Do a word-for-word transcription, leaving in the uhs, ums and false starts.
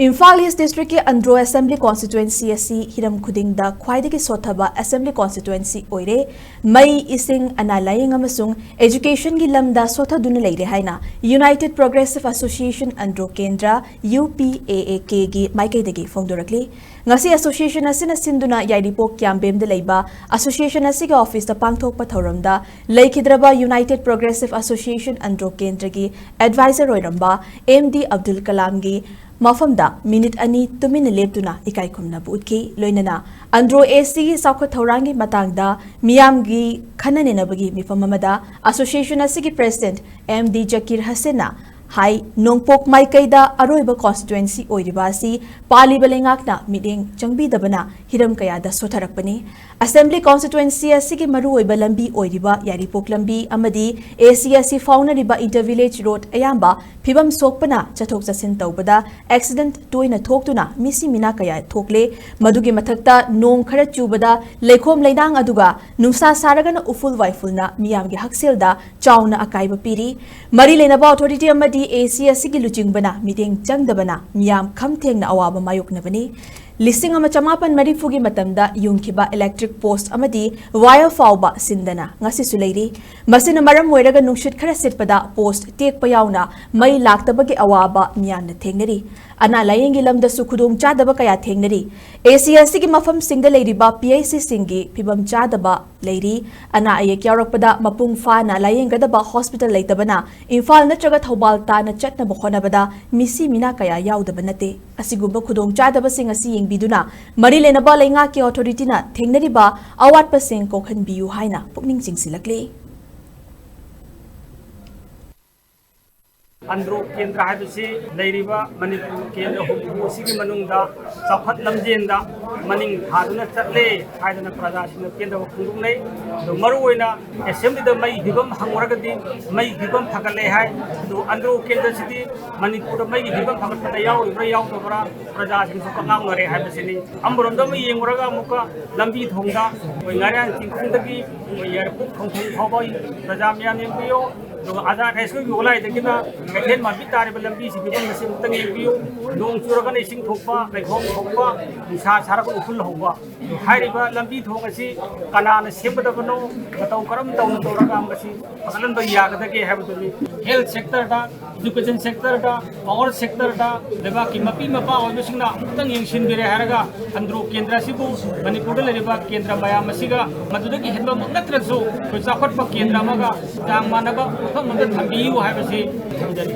ꯏꯝꯐꯥꯜ ꯏꯁ ꯗꯤꯁꯇ꯭ꯔꯤꯛꯀꯤ ꯑꯟꯗ꯭ꯔꯣ ꯑꯦꯁꯦꯝꯕ꯭ꯂꯤ ꯀꯣꯟꯁꯇꯤꯇ꯭ꯋꯦꯟꯁꯤ ꯑꯁꯤ ꯍꯤꯔꯝ ꯈꯨꯗꯤꯡꯗ ꯈ꯭ꯋꯥꯏꯗꯒꯤ ꯁꯣꯠꯊꯕ ꯑꯦꯁꯦꯝꯕ꯭ꯂꯤ ꯀꯣꯟꯁꯇꯤꯇ꯭ꯋꯦꯟꯁꯤ ꯑꯣꯏꯔꯦ꯫ ꯃꯩ, ꯏꯁꯤꯡ, ꯑꯅꯥ ꯂꯥꯌꯦꯡ ꯑꯃꯁꯨꯡ ꯑꯦꯖꯨꯀꯦꯁꯟꯒꯤ ꯂꯝꯗ ꯁꯣꯠꯊꯗꯨꯅ ꯂꯩꯔꯦ ꯍꯥꯏꯅ United Progressive Association Andro Kendra, U P A A K ꯒꯤ ꯃꯥꯏꯀꯩꯗꯒꯤ ꯐꯣꯡꯗꯣꯔꯛꯂꯤ꯫ ꯉꯁꯤ ꯑꯦꯁꯣꯁꯤꯌꯦꯁꯟ ꯑꯁꯤꯅ ꯁꯤꯟꯗꯨꯅ ꯌꯥꯏꯔꯤꯄꯣꯛ ꯀ꯭ꯌꯥꯝꯕꯦꯝꯗ ꯂꯩꯕ ꯑꯦꯁꯣꯁꯤꯌꯦꯁꯟ ꯑꯁꯤꯒꯤ ꯑꯣꯐꯤꯁꯇ ꯄꯥꯡꯊꯣꯛꯄ ꯊꯧꯔꯝꯗ ꯂꯩꯈꯤꯗ꯭ꯔꯕ United Progressive Association Andro Kendra ꯒꯤ ꯑꯦꯗꯚꯥꯏꯖꯔ ꯑꯣꯏꯔꯝꯕ M D ꯑꯕꯗꯨꯜ ꯀꯂꯥꯝꯒꯤ ꯃꯐꯝꯗ ꯃꯤꯅꯤꯠ ꯑꯅꯤ ꯇꯨꯃꯤꯟꯅ ꯂꯦꯞꯇꯨꯅ ꯏꯀꯥꯏ ꯈꯨꯝꯅꯕ ꯎꯠꯈꯤ꯫ ꯂꯣꯏꯅꯅ ꯑꯟꯗ꯭ꯔꯣ A C ꯒꯤ ꯆꯥꯎꯈꯠ ꯊꯧꯔꯥꯡꯒꯤ ꯃꯇꯥꯡꯗ ꯃꯤꯌꯥꯝꯒꯤ ꯈꯟꯅ ꯅꯩꯅꯕꯒꯤ ꯃꯤꯐꯝ ꯑꯃꯗ ꯑꯦꯁꯣꯁꯤꯌꯦꯁꯟ ꯑꯁꯤꯒꯤ ꯄ꯭ꯔꯦꯁꯤꯗꯦꯟꯠ M D ꯖꯀꯤꯔ ꯍꯁꯦꯟꯅ ꯍꯥꯏ, ꯅꯣꯡꯄꯣꯛ ꯃꯥꯏꯀꯩꯗ ꯑꯔꯣꯏꯕ ꯀꯣꯟꯁꯇꯤꯇ꯭ꯋꯦꯟꯁꯤ ꯑꯣꯏꯔꯤꯕ ꯑꯁꯤ ꯄꯥꯜꯂꯤꯕ ꯂꯩꯉꯥꯛꯅ ꯃꯤꯠꯌꯦꯡ ꯆꯪꯕꯤꯗꯕꯅ ꯍꯤꯔꯝ ꯀꯌꯥꯗ ꯁꯣꯠꯊꯔꯛꯄꯅꯤ꯫ ꯑꯦꯁꯦꯝꯕ꯭ꯂꯤ ꯀꯣꯟꯁꯇꯤꯇ꯭ꯋꯦꯟꯁꯤ ꯑꯁꯤꯒꯤ ꯃꯔꯨꯑꯣꯏꯕ ꯂꯝꯕꯤ ꯑꯣꯏꯔꯤꯕ ꯌꯥꯏꯔꯤꯄꯣꯛ ꯂꯝꯕꯤ ꯑꯃꯗꯤ A C ꯑꯁꯤ ꯐꯥꯎꯅꯔꯤꯕ ꯏꯟꯇꯔ ꯚꯤꯂꯦꯖ ꯔꯣꯗ ꯑꯌꯥꯝꯕ ꯐꯤꯕꯝ ꯁꯣꯛꯄꯅ ꯆꯠꯊꯣꯛ ꯆꯠꯁꯤꯟ ꯇꯧꯕꯗ ꯑꯦꯛꯁꯤꯗꯦꯟꯠ ꯇꯣꯏꯅ ꯊꯣꯛꯇꯨꯅ ꯃꯤꯁꯤ ꯃꯤꯅꯥ ꯀꯌꯥ ꯊꯣꯛꯂꯦ꯫ ꯃꯗꯨꯒꯤ ꯃꯊꯛꯇ ꯅꯣꯡ ꯈꯔ ꯆꯨꯕꯗ ꯂꯩꯈꯣꯝ ꯂꯩꯅꯥꯡ ꯑꯗꯨꯒ ꯅꯨꯡꯁꯥ ꯁꯥꯔꯒꯅ ꯎꯐꯨꯜ ꯋꯥꯏꯐꯨꯜꯅ ꯃꯤꯌꯥꯝꯒꯤ ꯍꯛꯁꯦꯜꯗ ꯆꯥꯎꯅ ꯑꯀꯥꯏꯕ ꯄꯤꯔꯤ꯫ ꯃꯔꯤ ꯂꯩꯅꯕ ꯑꯣꯊꯣꯔꯤꯇꯤ ꯑꯃꯗꯤ A C ꯑꯁꯤꯒꯤ ꯂꯨꯆꯤꯡꯕꯅ ꯃꯤꯠꯌꯦꯡ ꯆꯪꯗꯕꯅ ꯃꯤꯌꯥꯝ ꯈꯝ ꯊꯦꯡꯅ ꯑꯋꯥꯕ ꯃꯥꯌꯣꯛꯅꯕꯅꯤ꯫ ꯂꯤꯁꯤꯡ ꯑꯃ ꯆꯃꯥꯄꯟ ꯃꯔꯤꯐꯨꯒꯤ ꯃꯇꯝꯗ ꯌꯨꯡꯈꯤꯕ ꯏꯂꯦꯛꯇ꯭ꯔꯤꯛ ꯄꯣꯁꯠ ꯑꯃꯗꯤ ꯋꯥꯌꯔ ꯐꯥꯎꯕ ꯁꯤꯟꯗꯅ ꯉꯁꯤꯁꯨ ꯂꯩꯔꯤ꯫ ꯃꯁꯤꯅ ꯃꯔꯝ ꯑꯣꯏꯔꯒ ꯅꯨꯡꯁꯤꯠ ꯈꯔ ꯁꯤꯠꯄꯗ ꯄꯣꯁꯠ ꯇꯦꯛꯄ ꯌꯥꯎꯅ ꯃꯩ ꯂꯥꯛꯇꯕꯒꯤ ꯑꯋꯥꯕ ꯃꯤꯌꯥꯝꯅ ꯊꯦꯡꯅꯔꯤ꯫ ꯑꯅꯥ ꯂꯥꯌꯦꯡꯒꯤ ꯂꯝꯗꯁꯨ ꯈꯨꯗꯣꯡꯆꯥꯗꯕ ꯀꯌꯥ ꯊꯦꯡꯅꯔꯤ꯫ A C ꯑꯁꯤꯒꯤ ꯃꯐꯝꯁꯤꯡꯗ ꯂꯩꯔꯤꯕ P H C ꯁꯤꯡꯒꯤ ꯐꯤꯕꯝ ꯆꯥꯗꯕ ꯂꯩꯔꯤ꯫ ꯑꯅꯥ ꯑꯌꯦꯛ ꯌꯥꯎꯔꯛꯄꯗ ꯃꯄꯨꯡ ꯐꯥꯅ ꯂꯥꯌꯦꯡꯒꯗꯕ ꯍꯣꯁꯄꯤꯇꯥꯜ ꯂꯩꯇꯕꯅ ꯏꯝꯐꯥꯜ ꯅꯠꯇ꯭ꯔꯒ ꯊꯧꯕꯥꯜ ꯇꯥꯟꯅ ꯆꯠꯅꯕ ꯍꯣꯠꯅꯕꯗ ꯃꯤꯁꯤ ꯃꯤꯅꯥ ꯀꯌꯥ ꯌꯥꯎꯗꯕ ꯅꯠꯇꯦ꯫ ꯑꯁꯤꯒꯨꯝꯕ ꯈꯨꯗꯣꯡꯆꯥꯗꯕꯁꯤꯡ ꯑꯁꯤ ꯌꯦꯡꯕꯤꯗꯨꯅ ꯃꯔꯤ ꯂꯩꯅꯕ ꯂꯩꯉꯥꯛꯀꯤ ꯑꯣꯊꯣꯔꯤꯇꯤꯅ ꯊꯦꯡꯅꯔꯤꯕ ꯑꯋꯥꯠꯄꯁꯤꯡ ꯀꯣꯛꯍꯟꯕꯤꯌꯨ ꯍꯥꯏꯅ ꯄꯨꯛꯅꯤꯡ ꯆꯤꯡꯁꯤꯜꯂꯛꯂꯤ꯫ ꯑꯟꯗ꯭ꯔꯣ ꯀꯦꯟꯗ꯭ꯔ ꯍꯥꯏꯕꯁꯤ ꯂꯩꯔꯤꯕ ꯃꯅꯤꯄꯨꯔ ꯀꯦꯟꯗ꯭ꯔ ꯍꯨꯝꯐꯨ ꯑꯁꯤꯒꯤ ꯃꯅꯨꯡꯗ ꯆꯥꯎꯈꯠ ꯂꯝꯖꯦꯟꯗ ꯃꯅꯤꯡ ꯊꯥꯗꯨꯅ ꯆꯠꯂꯦ ꯍꯥꯏꯗꯅ ꯄ꯭ꯔꯖꯥꯁꯤꯡꯅ ꯄꯦꯟꯗꯕ ꯐꯣꯡꯗꯣꯛꯅꯩ꯫ ꯑꯗꯨ ꯃꯔꯨꯑꯣꯏꯅ ꯑꯦꯁꯦꯝꯕ꯭ꯂꯤꯗ ꯃꯩ ꯐꯤꯕꯝ ꯍꯪꯉꯨꯔꯒꯗꯤ ꯃꯩ ꯐꯤꯕꯝ ꯐꯒꯠꯂꯦ ꯍꯥꯏ꯫ ꯑꯗꯨ ꯑꯟꯗ꯭ꯔꯣ ꯀꯦꯟꯗ꯭ꯔꯁꯤꯗꯤ ꯃꯅꯤꯄꯨꯔꯗ ꯃꯩꯒꯤ ꯐꯤꯕꯝ ꯐꯒꯠꯄꯗ ꯌꯥꯎꯔꯤꯕ꯭ꯔꯥ ꯌꯥꯎꯗꯕ꯭ꯔꯥ ꯄ꯭ꯔꯖꯥꯁꯤꯡꯁꯨ ꯀꯛꯉꯥꯎꯅꯔꯦ ꯍꯥꯏꯕꯁꯤꯅꯤ꯫ ꯑꯃꯔꯣꯝꯗ ꯑꯃꯨꯛ ꯌꯦꯡꯉꯨꯔꯒ ꯑꯃꯨꯛꯀ ꯂꯝꯕꯤ ꯊꯣꯡꯗ ꯑꯩꯈꯣꯏ ꯉꯥꯔꯤꯌꯥꯟ ꯆꯤꯡꯈꯣꯡꯗꯒꯤ ꯑꯩꯈꯣꯏ ꯌꯥꯏꯔꯤꯄꯣꯛ ꯈꯣꯡꯖꯣꯝ ꯐꯥꯎꯕ ꯄ꯭ꯔꯖꯥ ꯃꯌꯥꯝ ꯌꯦꯡꯕꯤꯌꯨ꯫ ꯑꯗꯨꯒ ꯑꯖꯥꯗ ꯍꯥꯏ ꯁ꯭ꯀꯨꯜꯒꯤ ꯒꯣꯂꯥꯏꯗꯒꯤꯅ ꯀꯩꯊꯦꯜ ꯃꯥꯟꯕꯤ ꯇꯥꯔꯤꯕ ꯂꯝꯕꯤꯁꯤꯒꯤ ꯐꯤꯕꯝ ꯑꯁꯤ ꯑꯃꯨꯛꯇꯪ ꯌꯦꯡꯕꯤꯌꯨ꯫ ꯅꯣꯡ ꯆꯨꯔꯒꯅ ꯏꯁꯤꯡ ꯊꯣꯛꯄ, ꯂꯩꯈꯣꯝ ꯊꯣꯛꯄ, ꯅꯨꯡꯁꯥ ꯁꯥꯔꯒ ꯎꯐꯨꯜ ꯍꯧꯕ꯫ ꯍꯥꯏꯔꯤꯕ ꯂꯝꯕꯤ ꯊꯣꯡ ꯑꯁꯤ ꯀꯅꯥꯅ ꯁꯦꯝꯒꯗꯕꯅꯣ, ꯃꯇꯧ ꯀꯔꯝ ꯇꯧꯅ ꯇꯧꯔꯒ ꯃꯁꯤ ꯐꯒꯠꯍꯟꯕ ꯌꯥꯒꯗꯒꯦ ꯍꯥꯏꯕꯗꯨꯅꯤ꯫ ꯍꯦꯜꯊ ꯁꯦꯛꯇꯔꯗ, ꯏꯗꯨꯀꯦꯁꯟ ꯁꯦꯛꯇꯔꯗ, ꯄꯥꯋꯔ ꯁꯦꯛꯇꯔꯗ, ꯂꯩꯕꯥꯛꯀꯤ ꯃꯄꯤ ꯃꯄꯥ ꯑꯣꯏꯕꯁꯤꯡꯅ ꯑꯃꯨꯛꯇꯪ ꯌꯦꯡꯁꯤꯟꯕꯤꯔꯦ ꯍꯥꯏꯔꯒ ꯑꯟꯗ꯭ꯔꯣ ꯀꯦꯟꯗ꯭ꯔ ꯑꯁꯤꯕꯨ, ꯃꯅꯤꯄꯨꯔꯗ ꯂꯩꯔꯤꯕ ꯀꯦꯟꯗ꯭ꯔ ꯃꯌꯥꯝ ꯑꯁꯤꯒ ꯃꯗꯨꯗꯒꯤ ꯍꯦꯟꯕꯃꯛ ꯅꯠꯇ꯭ꯔꯁꯨ ꯑꯩꯈꯣꯏ ꯆꯥꯎꯈꯠꯄ ꯀꯦꯟꯗ꯭ꯔ ꯑꯃꯒ ꯆꯥꯡ ꯃꯥꯟꯅꯕ ꯃꯐꯝ ꯑꯃꯗ ꯊꯝꯕꯤꯌꯨ ꯍꯥꯏꯕꯁꯤ ꯊꯝꯖꯔꯤ꯫